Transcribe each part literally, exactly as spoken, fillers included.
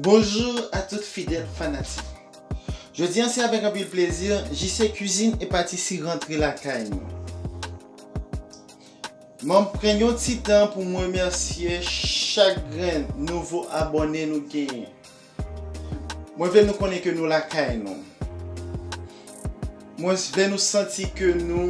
Bonjou a tout fidèl fanatik. Jodi a se avèk anpil plezi, J C Cuisine et Pâtisserie rantre lakay nou. Mwen pran yon ti tan pou mwen remèsye chak grenn nouvo abòne nou genyen. Mwen vle nou konnen ke nou lakay nou. Mwen vle nou santi ke nou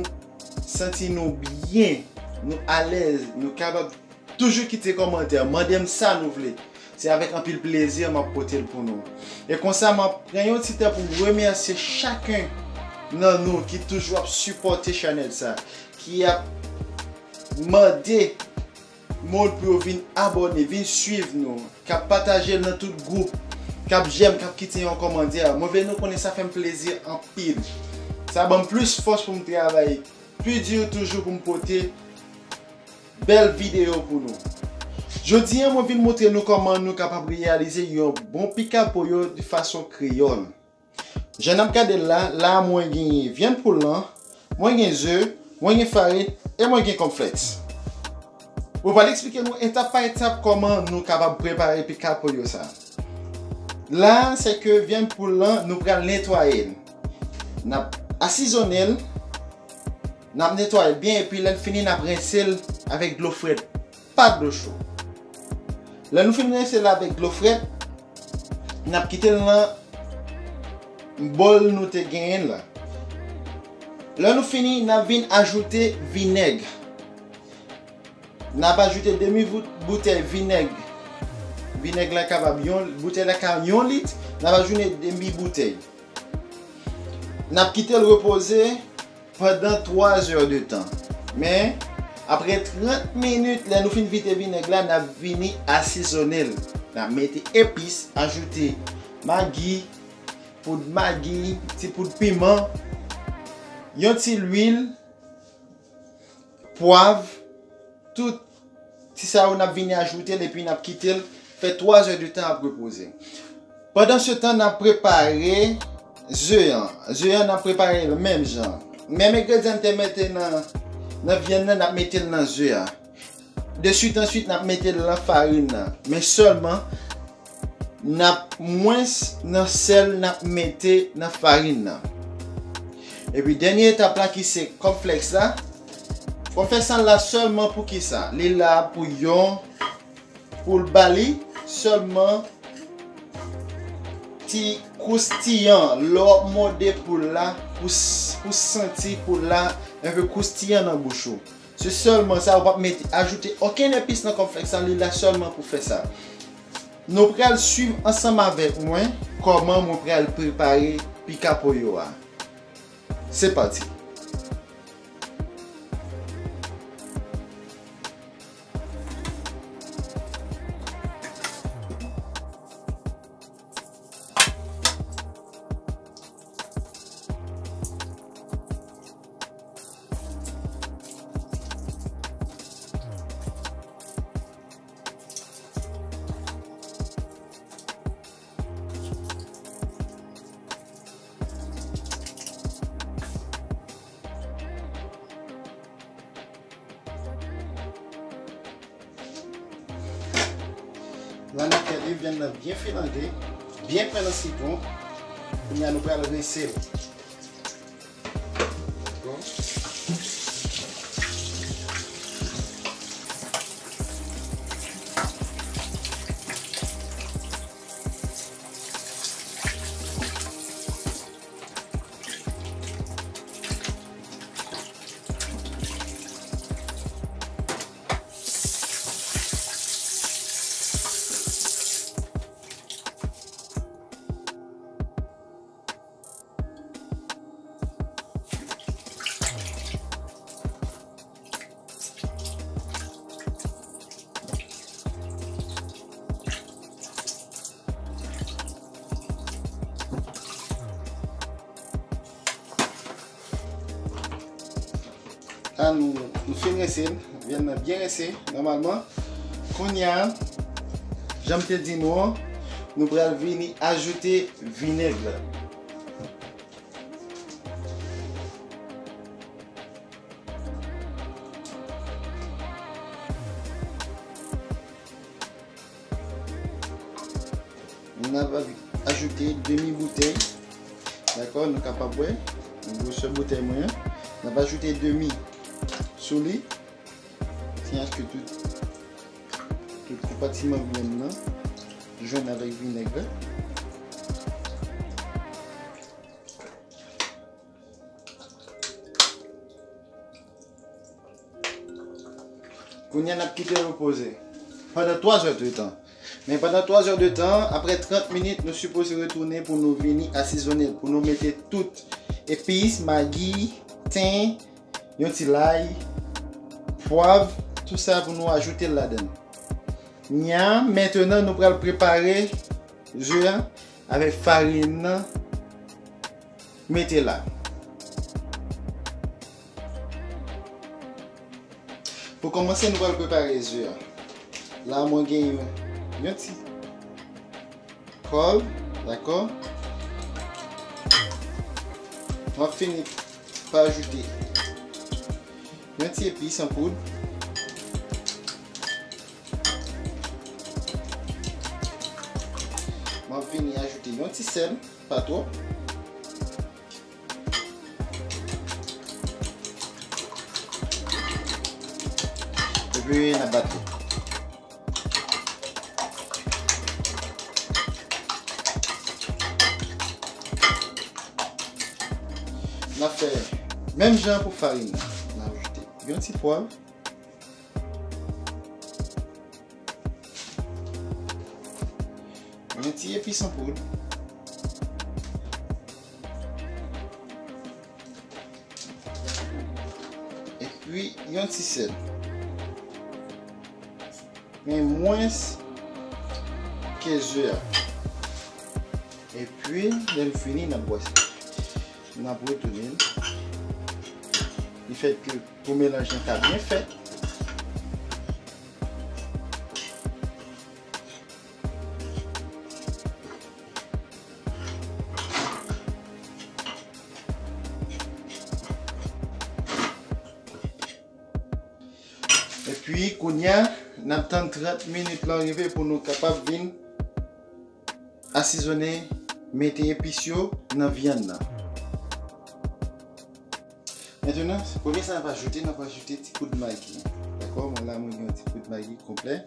santi nou byen, nou alèz, nou kapab toujou kite kòmantè, mande m sa nou vle. Se avèk anpil plezi m ap pote l pou nou. E konsa, m ap pran yon ti tan pou m remèsye chaken nan nou ki toujou ap sipòte chanèl sa, ki ap mande moun pou yo vin abòne, vin swiv nou, k ap pataje l nan tout gwoup, k ap jèm, k ap kite yon kòmantè. Mwen vle nou konnen sa fè m plezi anpil. Sa ban m plis fòs pou m travay pi di toujou pou m pote bèl videyo pou nou. Jodi a, mwen vin montre nou kòman nou kapab reyalize yon bon pika poyo de fason kreyòl. Jan n ap gade l la, la mwen gen vyann poul lan, mwen gen ze, mwen gen farin e mwen gen kònflèks. Mwen pral eksplike nou etap pa etap kòman nou kapab prepare pika poyo sa. La, se ke vyann poul lan, nou pral netwaye l. N ap asizonnen l, n ap netwaye l byen, epi lè l fini, n ap rense l avèk dlo frèt, pa dlo cho. Lè nou fin rense l avèk dlo frèt, n ap kite l nan bòl nou te genyen la. Lè nou fini, n ap vin ajoute vinèg. N ap ajoute demi bout-, boutèy vinèg. Vinèg la kapab yon, boutèy la ka yon lit, n ap ajoute demi boutèy. N ap kite l repoze pandan twa zè de tan. Men, apre trant minit, lè nou fin vide vinèg la, n ap vini asizonnen l. N ap mete epis, ajoute magi, poud magi, ti poud piman, yon ti lwil, pwav, tout ti sa yo n ap vini ajoute l epi n ap kite l fè twa zè de tan ap repoze. Pandan se tan, n ap prepare ze an. Ze an, n ap prepare l menm jan. Menm engredyan n te mete nan, nan vyann nan, n ap mete l nan ze a. De swit answit, n ap mete l nan farin nan. Men sèlman, n ap mwens nan sèl n ap mete nan farin nan. Epi dènye etap la ki se kònflèks la. Kònflèks lan la sèlman pou kisa? Li la pou yon, pou l ba li sèlman ti kroustiyan lè w ap mòde poul la, pou s-, pou santi poul la enpe kroustiyan nan bouch ou. Se sèlman sa, ou p ap mete, ajoute okenn epis nan kònflèks la, li la sèlman pou fè sa. Nou pral swiv ansanm avèk mwen kòman mwen pral prepare pika poyo a. Se pati! La n ap gade vyann nan byen filange, byen pran nan sitwon. Kounye a nou pral rense l. Bon. La nou, nou fin rense l, vyann nan byen rense nòmalman. Kounye a, jan m te di nou an, nou pral vini ajoute vinèg la. N ap ajoute demi boutèy. Dakò, nou kapab wè gwosè boutèy mwen an. N ap ajoute demi sou li. Jiskaske tout, tout konpatiman vyann nan jwenn avèk vinèg la. Kounye a, n ap kite l repoze pandan twa zè de tan. Men pandan twa zè de tan, apre trant minit, nou sipoze retounen pou nou vini asezone l, pou nou mete tout epis, magi, ten, yon ti lay, pwav, tou sa pou nou ajoute l ladan l. Nya, mentenan, nou pral prepare ze a avèk farin nan. Mete la. Pou kòmanse, nou pral prepare ze a. La, mwen gen yon, yon ti kòb, dakò? Mwen fini pa ajoute yon ti epis an poud. Mwen vini ajoute yon ti sèl, pa twòp. Epi n ap bat li. N ap fè menm jan pou farin nan. N ap ajoute yon ti pwav. Yon ti epis an poud. Epi yon ti sèl. Men mwens ke ze a. Epi, lè n fini, n ap bwase. N ap retounen l. Li fè ke pou melanj lan ka byen fèt. Epi, kounye a, n ap tann trant minit lan rive pou nou kapab vin asezone, mete epis yo nan vyann nan. Mentnan, premye sa n ap ajoute, n ap ajoute ti poud magi. Dakò? Mwen la, mwen gen yon ti poud magi konplè.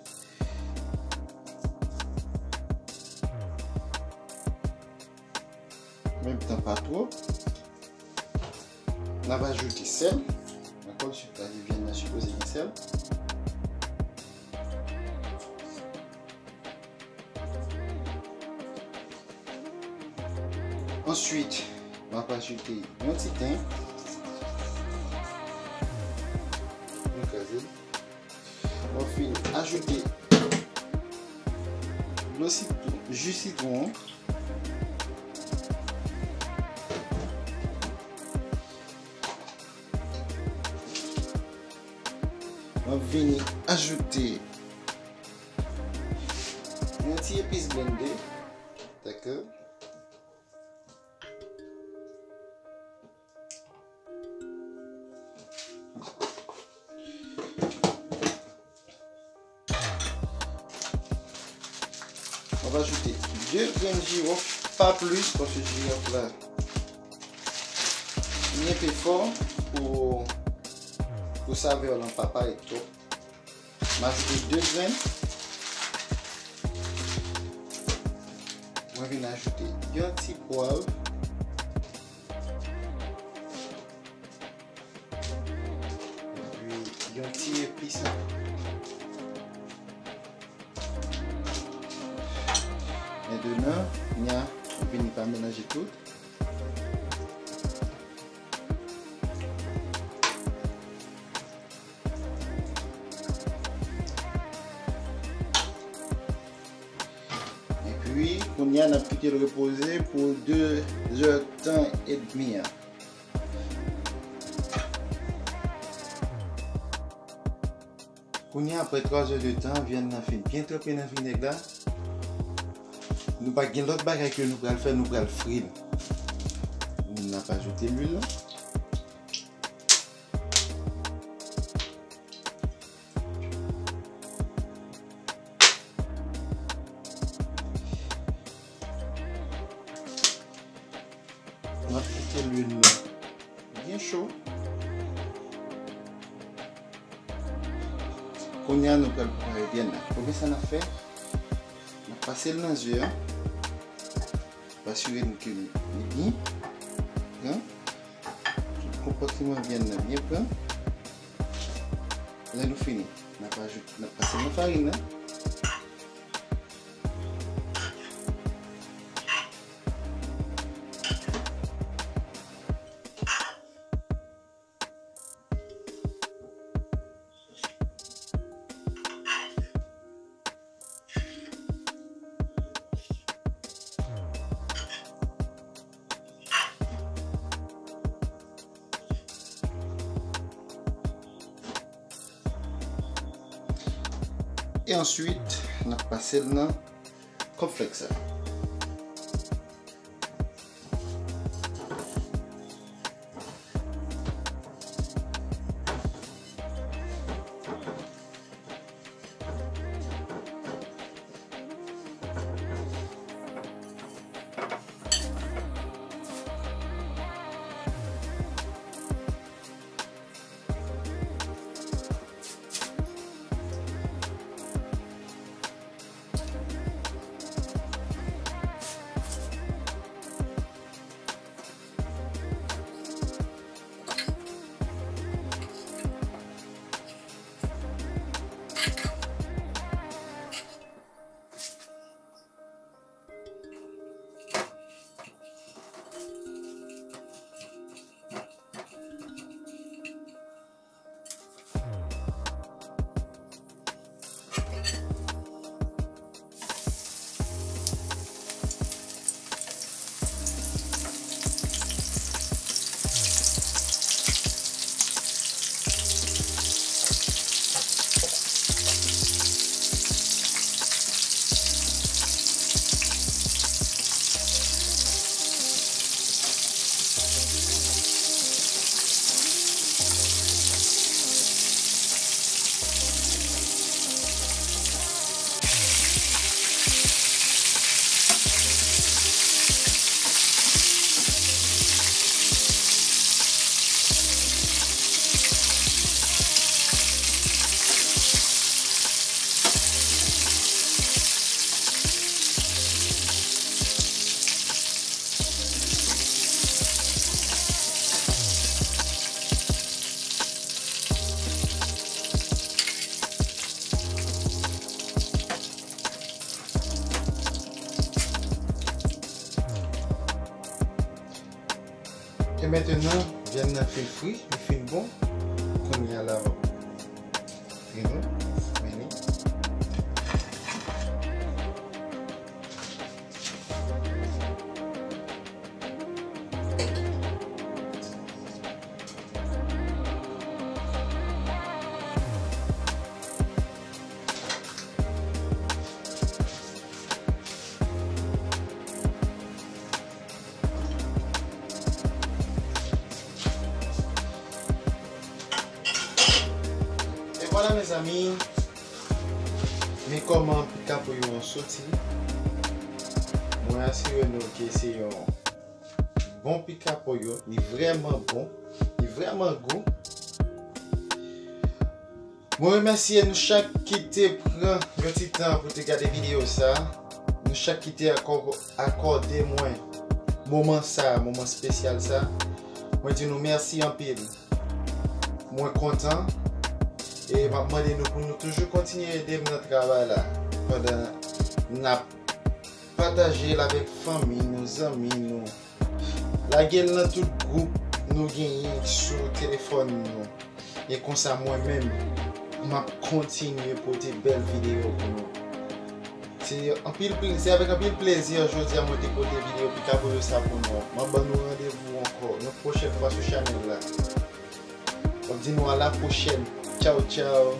Menm tan pa twòp. N ap ajoute sèl. Dakò? Sipòze vyann nan sipoze gen sèl. Answit, m ap ajoute yon ti ten. Mwen kraze l. Mwen fin ajoute dlo sitwon, ji sitwon an. Mwen vini ajoute yon ti epis blende. Dakò. Mwen va ajoute de grenn jiwòf, pa plis, paske jiwòf la li enpe fò pou, pou savè lan pa parèt twòp. M ajoute de grenn. Mwen vin ajoute yon ti pwav. Epi yon ti epis. Mentnan, nya, vini pa melanje tout. Epi, kounye a, n ap kite l repoze pou de zè tan edmi an. Kounye a, apre twa zè de tan, vyann nan fin byen tranpe nan vinèg la. Nou pa gen lòt bagay ke nou pral fè, nou pral fri l. N ap ajoute lwil la. Lwil nou byen cho. Kounye a, nou pral prepare vyann nan. Premye sa n ap fè, n ap pase l nan ze a. Asire n ke li byen pran. Tout konpòtman vyann nan byen pran. Lè nou fini, n ap ajoute, n ap pase l nan farin nan. E answit, n ap pase l nan kònflèks la. E mentenan, vyann nan fin fri, li fin bon. Kounye a la, vini, vini. E vwala, mezanmi, men kòman pika poyo an soti. Mwen asire nou ke se yon bon pika poyo, li vrèman bon, li vrèman gou. Mwen remèsye nou chak ki te pran yon ti tan pou te gade videyo sa. Nou chak ki te akò-, akòde mwen moman sa, moman espesyal sa. Mwen di nou mèsi anpil. Mwen kontan. E m ap mande nou pou nou toujou kontinye ede m nan travay la. Pandan n ap pataje l avèk fanmi nou, zanmi nou. Lage l nan tout gwoup nou genyen sou telefòn nou. E konsa mwen menm, m ap kontinye pote bèl videyo pou nou. Se anpil ple-, se avèk anpil plezi jodi a mwen te pote videyo pika poyo sa pou nou. M ap ban nou randevou ankò yon pwochèn fwa sou chanèl la. M ap di nou a la pwochèn. Tchaw, tchaw.